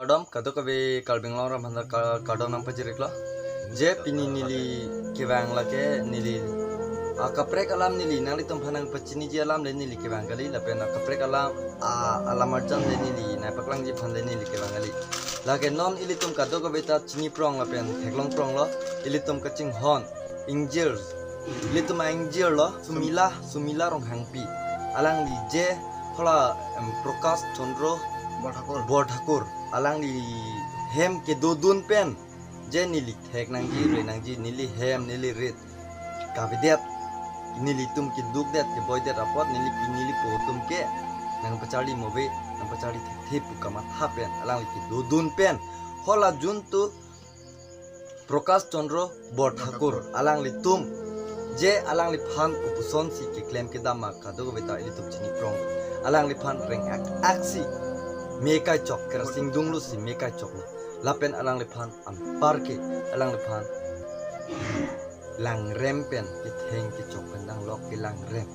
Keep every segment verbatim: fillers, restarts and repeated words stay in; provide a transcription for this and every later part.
Kardom, kadokave Karbi Anglong arat aphan ta ka-, kardom nangpajir-iklo. Je pini neli kevang lake neli akaprek alam neli nanglitum aphan nangpachiniji alam le neli kevang kali, lapen akaprek alam, a, alam arjan le neli nangpaklangji aphan le neli kevang kali. Lake non ilitum kadokave ta chini prong lapen theklong pronglo, ilitum kachinghon ingjir, ilitum aingjirlo Sumila, Sumila Ronghangpi. Alangli je hala, em, Prakash Chandra Borthakur. Borthakur. Alangli hem kedodun pen je neli thek nangji, re nangji, neli hem, neli rit kavedet, nelitum kedukdet, keboidet apot neli pi neli po atum ke nangpacharli move, nangpacharli thekthe pu kamatha pen alangli kedodun pen hala juntu Prakash Chandra Borthakur alanglitum je alangliphan kopuson si keklem kedam ma kadokave ta ilitum chini prong. Alangliphan reng-ak aksi me kaichok, kerasing dunglo si me kaichoklo. Lapen alangliphan anparke alangliphan langrem pen ketheng kechok pen danglok kelangrem.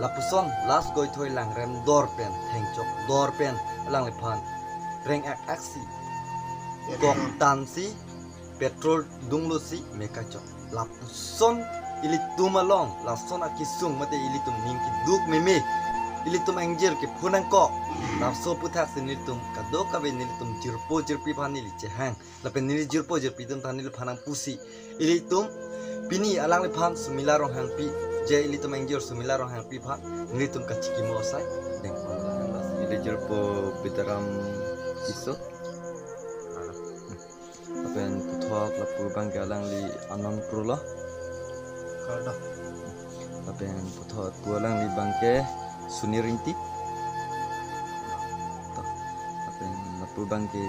Lapuson last goithoi langrem dor pen, thengchok dor pen alangliphan reng-ak aksi kok tansi petrol dunglo si me kaichok. Lapuson ilitum along lason akesung mate ilitum ning keduk meme, ilitum aingjir kephu nangkok. Laso aputhak si nelitum kadokave nelitum jirpo jirpi aphan neli chehang. Lapen neli jirpo jirpi atum ta neliphan nangpusi, ilitum pini alangliphan Sumila Ronghangpi, je ilitum aingjir Sumila Ronghangpi aphan nelitum kachikimo asai dengpon. Neli jirpo Bidaram Tisso. Lapen puthot lapu abangke alangli Anand Kro lo. Kardom. Lapen puthot pu alangli abangke Sunir Ingti. To. Lapen lapu abangke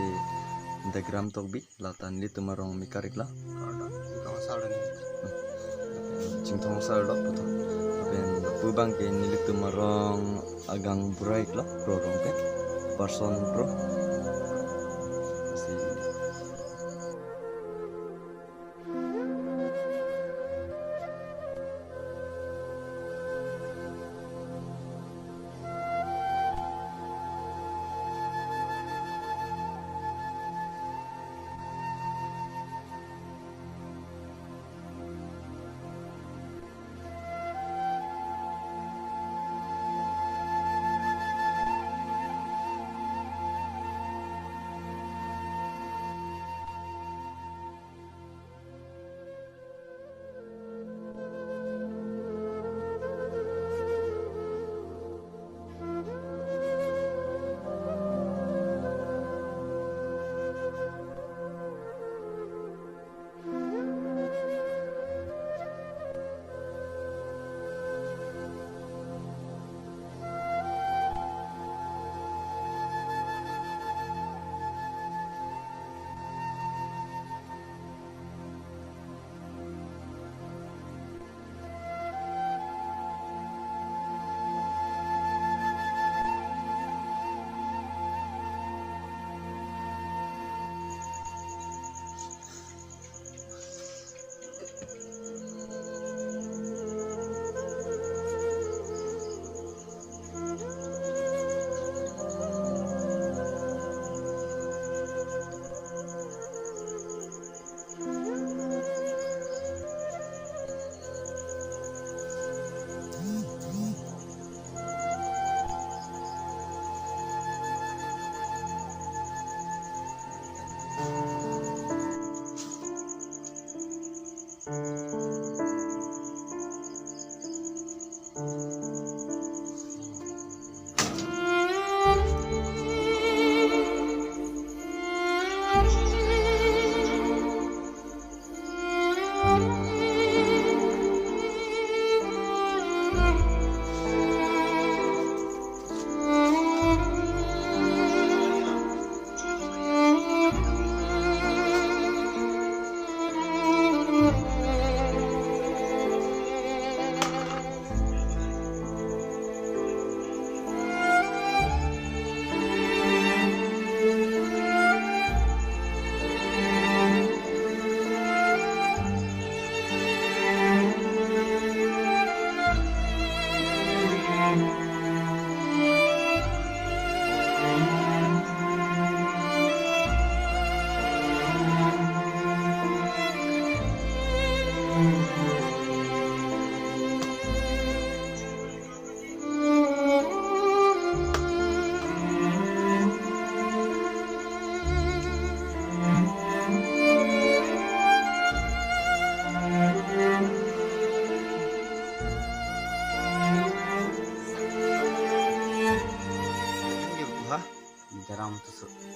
Dagram Tokbi, lata nelitum arong me karik lo. Kardom, Chingthong Sar lo. Chingthong Sar lo puthot. Lapen lapu abangke nelitum arong agang burai lo, Pro Rongte, Person Pro. Si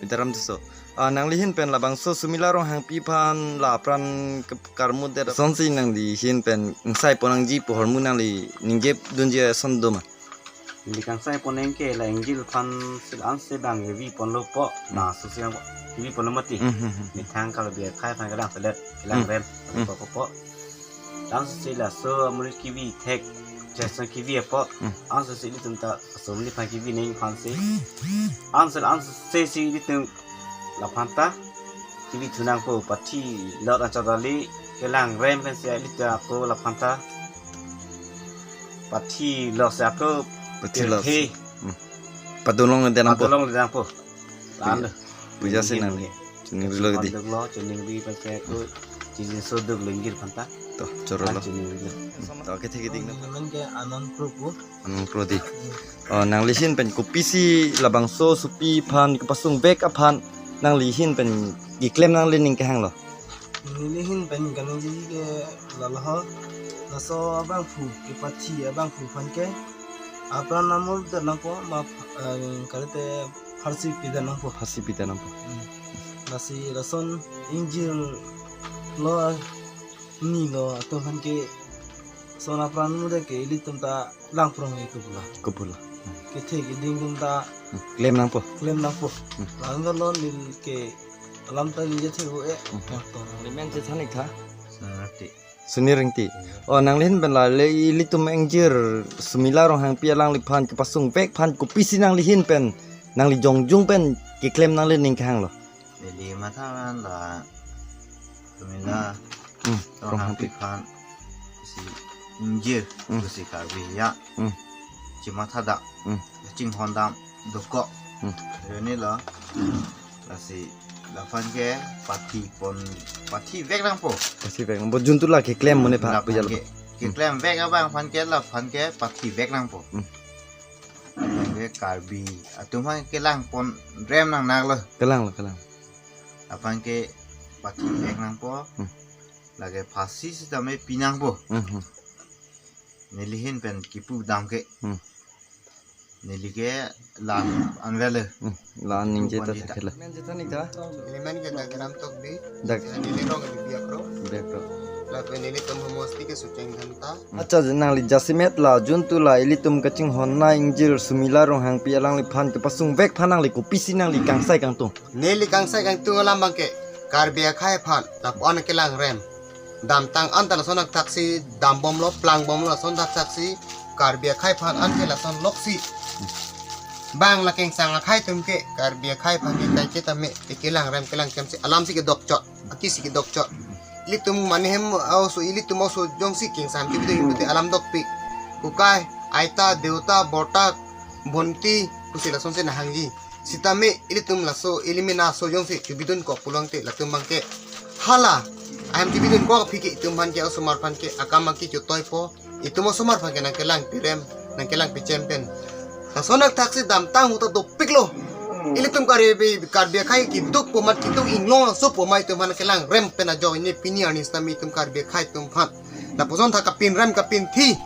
Daram Tisso. Ah, nanglihin pen labangso Sumila Ronghangpi aphan la apran ke-, karmu der sonsi nanglihin pen ingsai pon nangji pu ahormu nangli ningjep dunji ason doma? Neli kangsai pon nang ke la ingjir aphan sil an se bang kevi ponlo po, Hmm. na susi ang kevi ponlo mati. Hmm, hmm, hmm. Methang Karbi akhai aphan kelang selet, kelang Hmm. rem, Hmm. po po po. Langsose laso amonit kevi thek, Jason kevi apot. Hmm. Langsose ilitum ta aso amonit aphan kevi nangji aphan si. Langsose, langsose si ilitum laphan ta kevi thu nangpo, pathi lot anchot kali kelang rem pensi ilitum ako laphan ta pathi lot si ako Pathi lot. pirthe Hmm. Padolong de nangpo. Padolong de nangpo. Lalu. Puja si nang. Chuningri lo di. Duk lo, chuningri pensi ako chingjinso duk lo ingjir aphan ta. To, choro lo. Ah, chuningri lo. To, kethe keding na. Nang ke Anand Kro pu. Anand Kro di. Oh, nanglihin pen kopisi labangso sopi aphan kepasung vek aphan nanglihin pen keklem nangli ning kehang lo? Nelihin pen kaningje ke lalo ho. Laso abangphu kepathi abangphu aphan ke apran amur dan nangpo ma, eh, kalite pharsi pida nangpo. Pharsi pida nangpo. Hmm. Lasi lason ingjir lo ni lo atum aphan ke son apran muda ke ilitum ta lang prong e kubula. Kubula. Kethe keding atum ta Hmm. Klem nangpo. Klem nangpo. Hmm. Lang lo neli ke alam ta neli jathe vo e. Hmm. Wah, to. Nangli men chethan ik tha? Sunirti. Sunirti. Oh, nanglihin pen la le ilitum ingjir Sumila Ronghangpi alangliphan kepasung vek aphan kopisi nanglihin pen nangli jongjung pen keklem nangli ning kehang lo? Neli matha la Sumila Hmm, Ronghangpi. Ronghangpi aphan si ingjir Hmm. si Karbi ya. Hmm. Chimatha dak. Hmm. Chinghon dam dokok. Hmm. Rene la lasi laphan ke pathi pon, pathi vek nangpo. Pathi vek nangpo. Juntu la keklem mone pha Laphan puja ke lo. Keklem vek abang aphan ke laphan ke pathi vek nangpo. Hmm. Laphan ke Karbi atum aphan kelang pon rem nang nak lo. Kelang lo, kelang. Laphan ke pathi vek nangpo. Hmm. Lake phasi sitame pi nangpo. Hmm, hmm. Nelihin pen kipu dam ke. Hmm. Neli ke la-an anvelo. Hmm. La-an ningje ta Ningje ta thakela. Men chethan ik tha? Neli men ke Dagaram Tokbi. Dak- Neli rong ke Biakro. Biakro. Lapen nelitum homosti ke Sucheng Dhanta. Accha, nangli jasemet la juntu la ilitum kachinghon na ingjir Sumila Ronghangpi alangliphan kepasung vek aphan nangli kopisi nangli kangsai kangtung? Neli kangsai kangtung alam abang ke Karbi akhai aphan lapu-an kelang rem. Damtang an ta lason thakthaksi dambomlo, plangbomlo, lason thakthaksi Karbi akhai aphan an ke lason loksi. Bang la kengsang akhai atum ke Karbi akhai aphan ke kaike tame kelang rem kelang klemsi alam si kedokchot, aki si kedokchot. Ilitum mane hem aoso, ilitum aoso jongsi kengsam ke bidung iputi alam dokpi. Kukai, aita, deuta, borta, bonti, pusi lasonsi nahangji. Sitame ilitum laso ili mena aso jongsi chubidun kok pulote latum abang ke hala ahem chubidun kok aphi ke itum aphan ke osomar aphan ke akam aki chutoipo, itum osomar aphan ke nangkelang pirem, nangkelang pichem pen. Lason thakthaksi damtang ahut ta dopiklo. Ilitum Karbi, Karbi akhai keduk pu amat keduk inglong aso pu amat itum aphan kelang rem pen ajoine pini arni sitame itum Karbi akhai atum aphan lapuson tha kapin rem kapin thi.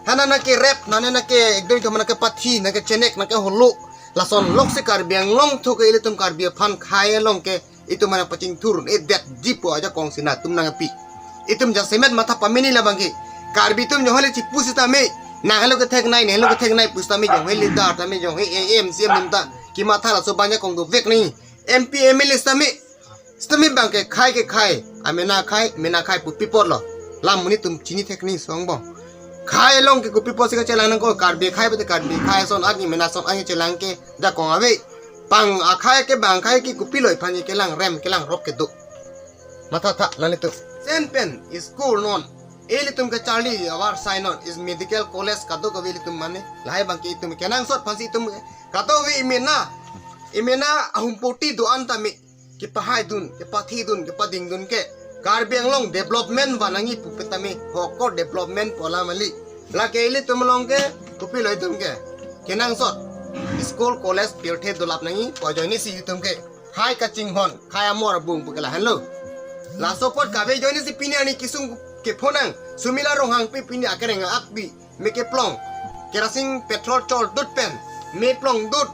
Hana nangkerep, nane nangke ekdom itum nangkepathi, nangkechenek, nangkeholo. Lason loksi Karbi Anglong thu ke ilitum Karbi aphan khei along ke itum nangpachingthur-edet jipo ajakong si nangtum nangpi. Itum jasemet matha pameni labang ke. Karbi atum jong hale chipu sitame, nang helo kethek nai, nang helo kethek nai pu sitame jong hale dar tame jong he A M C M atum ta kematha laso abang ajakong dovek nangji. M P M L A sitame, sitame abang ke khei ke khei, amena khei, mena khei pu pi apotlo. La monit atum chini thek nangji song bong. Khei along ke kopi apotsi kachelang nangkok, Karbi akhai pute Karbi akhai ason arni mena ason arni chelang ke jakong ave. Bang akhai ke bang akhai ke kopilo iphan kelang rem kelang rok kedo. Matha tha nanglitum. Sen pen school non. Ilitum kacharli avarsai non is medical college kadokave ilitum mane. Lahai abang ke itum kenangsot aphansi itum kadokave imena. Imena ahumpoti do-an tame kepahaidun, kepathidun, kepadingdun ke Karbi Anglong development vanangji pu petame hokor development pu alam kali. Lake ilitum along ke kopilo itum ke kenangsot school college pirthe dolap nangji pu ajoine si itum ke khei kachinghon, khei amor abung pu ke lahenlo. Laso apot kave ajoine si pini arni kesung kephonang Sumila Ronghangpi pini akereng akbi me keplong. Kerosene petrol chol dut pen me plong dut.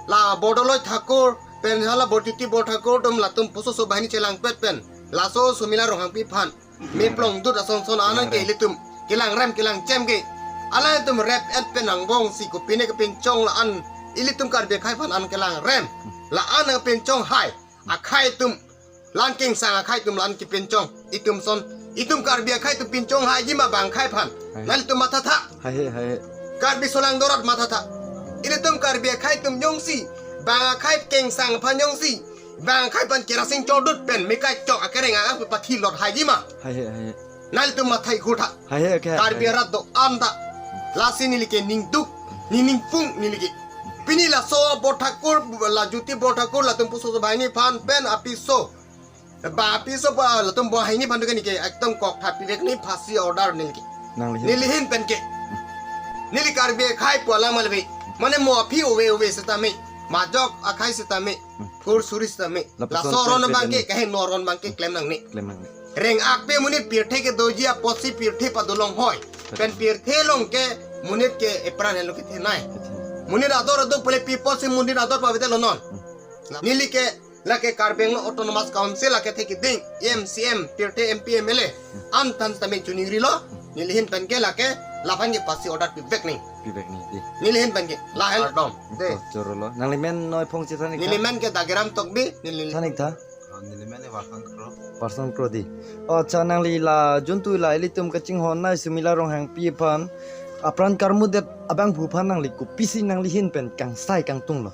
La Bordoloi Thakur pen hala Borjuti Borthakur atum latum puso so banghini chelangpet pen laso Sumila Ronghangpi aphan me plongdut ason son anang ke ilitum kelangrem kelangchem ke alangtum rep-et pen angbong si kopine kepinchong la-an ilitum Karbi akhai aphan an kelangrem la-an nangpinchonghai akhai atum, la-an kengsang akhai atum la-an kepinchong itum son, itum Karbi akhai atum pinchonghaiji ma bang akhai aphan? Hai. Nanglitum mathatha. Hai, hai. Karbi solang dorat mathatha. Ilitum Karbi akhai atum jongsi bang akhai kengsang aphan jongsi bang akhai aphan kerosene chodut pen me kachok akereng ang pathi lothaiji ma? Hai, hai, hai. Nanglitum mathai khutha. Hai, hai, okay, Karbi hai. Arat do-an ta. Lasi neli ke ningduk, ne ningpung neli ke. Pini laso Borthakur, la Juti Borthakur latum puso so banghini aphan pen apiso. Ba apiso ba latum banghini aphan ke neli ke ekdom kokthat pivek nangji, phasi order neli ke. Nanglihin. Nelihin pen ke. Neli Karbi akhai pu alam alve. Mane mo aphi ove ove setame. Majok akhai setame. Hmm. Kur suri setame. Lapuson laso aron pen abang ke, pen kaheno aron abang ke klem nangne. Klem nangne. Reng-ak pen monit pirthe kedoji apotsi pirthe padolonghoi. Betul. Pen pirthe along ke monit ke epran helo kethenei. Kethenei. Monit ador aduk pule pi apotsi monit ador pavedetlo non. Hmm. Neli ke lake Karbi Anglong Autonomous Council lake thekiding, M C M, pirthe M P, M L A, hmm, an than setame choningrilo, hmm, nelihin pen ke lake, laphan ke phasi order pivek nangji. Pivek nangji, dei. Nelihin pen ke, lahen ardom. Dei. To, chorolo. Nanglimen noi phongchi thanik tha? Nelimen ke Dagiram Tokbi, neli thanik tha? Ah, nelimen ke Warsan Kro. Warsan Kro, dei. Oh, acha, nangli la juntu la ilitum kachinghonnei Sumila Ronghangpi aphan apran karmudet abangphu aphan nangli kopisi nanglihin pen kangsai kangtunglo?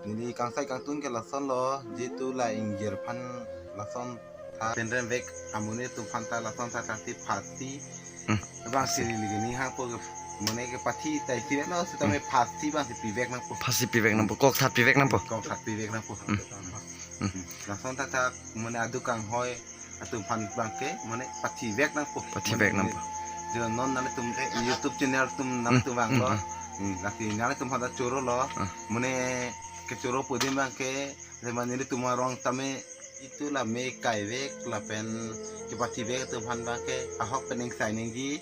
Neli kangsai kangtung ke lasonlo, jitu la ingjir aphan lason tha penrem vek amonit atum aphan ta lason tha tha si phasi. Hmm. Abang si neli ke ning hangpo ke, mane ke pathi tai si no, setame, hmm, phasi abang si pivek nangpo. Phasi pivek nangpo, kokthat pivek nangpo. Kokthat pivek nangpo. Hmm. Hmm. Lason tha tha mane aduk kanghoi atum aphan abang ke, mane pathivek nangpo. Pathivek nangpo. Mane, jo non nanglitum YouTube channel atum nanglitum, hmm, vanglo. Hmm, hmm. Hmm, lasi nanglitum aphan ta chorolo. Hmm. Mane kechoro pu adim abang ke, le mane nelitum arong tame itu la me kaivek lapen kepathivek atum aphan abang ke ahok pen ingsai nangji.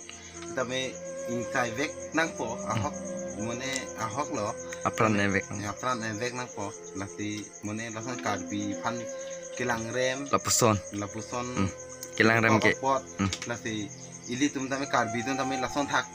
Tame ingsaivek nangpo, ahok, hmm, mane ahoklo. Apran, mane, evek nang. Apran evek nangpo. Lasi mane lason Karbi aphan kelangrem. Lapuson. Lapuson. Hmm. Kelangrem ke. Apot. Hmm. Lasi ilitum tame Karbi atum tame lason thak.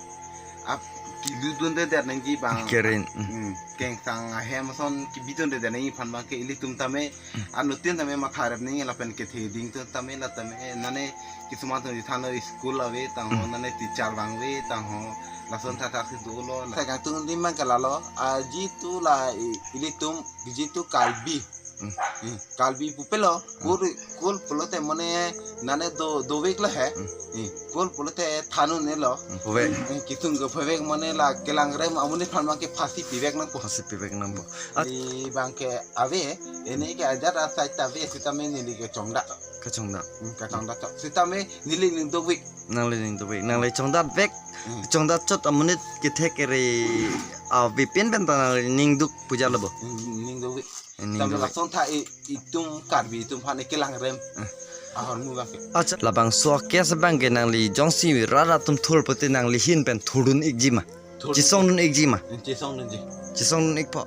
Ap kidudundedet nangji abang. Kerin. Hmm. Hmm. Kengsang ahem ason kibidundedet nangji aphan abang ke ilitum tame. Hmm. Anuttin tame matharep nangji lapen kethe ding atum tame la tame nane kisuman atum than school ave tangho, hmm, nane teacher vangve tangho, lason tha tha si dolo. Sai kangtung adim abang ke lalo, ah, jitu la i-, ilitum, jitu Karbi. Hmm. Hmm, Karbi pupelo, hmm, kur, kur pulote mane nane do, doveklo he. Hmm. Hmm, kur pulote than un-elo. Hmm, puvek. Hmm, kitung ke puvek mane la kelangrem amonit aphan abang ke phasi pivek nangpo. Phasi pivek nangpo. At- Neli abang ke ave, neli ke ajat asai ta ave, setame neli ke chongda. Kachongda. Hmm, kachongda chok. Setame neli ning dovek. Nangli ning dovek. Nangli chongdat vek. Hmm. Chongdat chot amonit kethek kere avepin pen ta nangli ning duk puja labo. Hmm, ning dovek. Ning dovek. Setame lason tha i-, itum Karbi atum aphan kelangrem. Hmm. Ahormu abang ke. Acha, labangso a-case abang ke nangli jongsi rat atum thur pute nanglihin pen thurdun ikji ma? Thur. Chesongdun ikji ma? Hmm, chesongdunji. Chesongdun ikpo.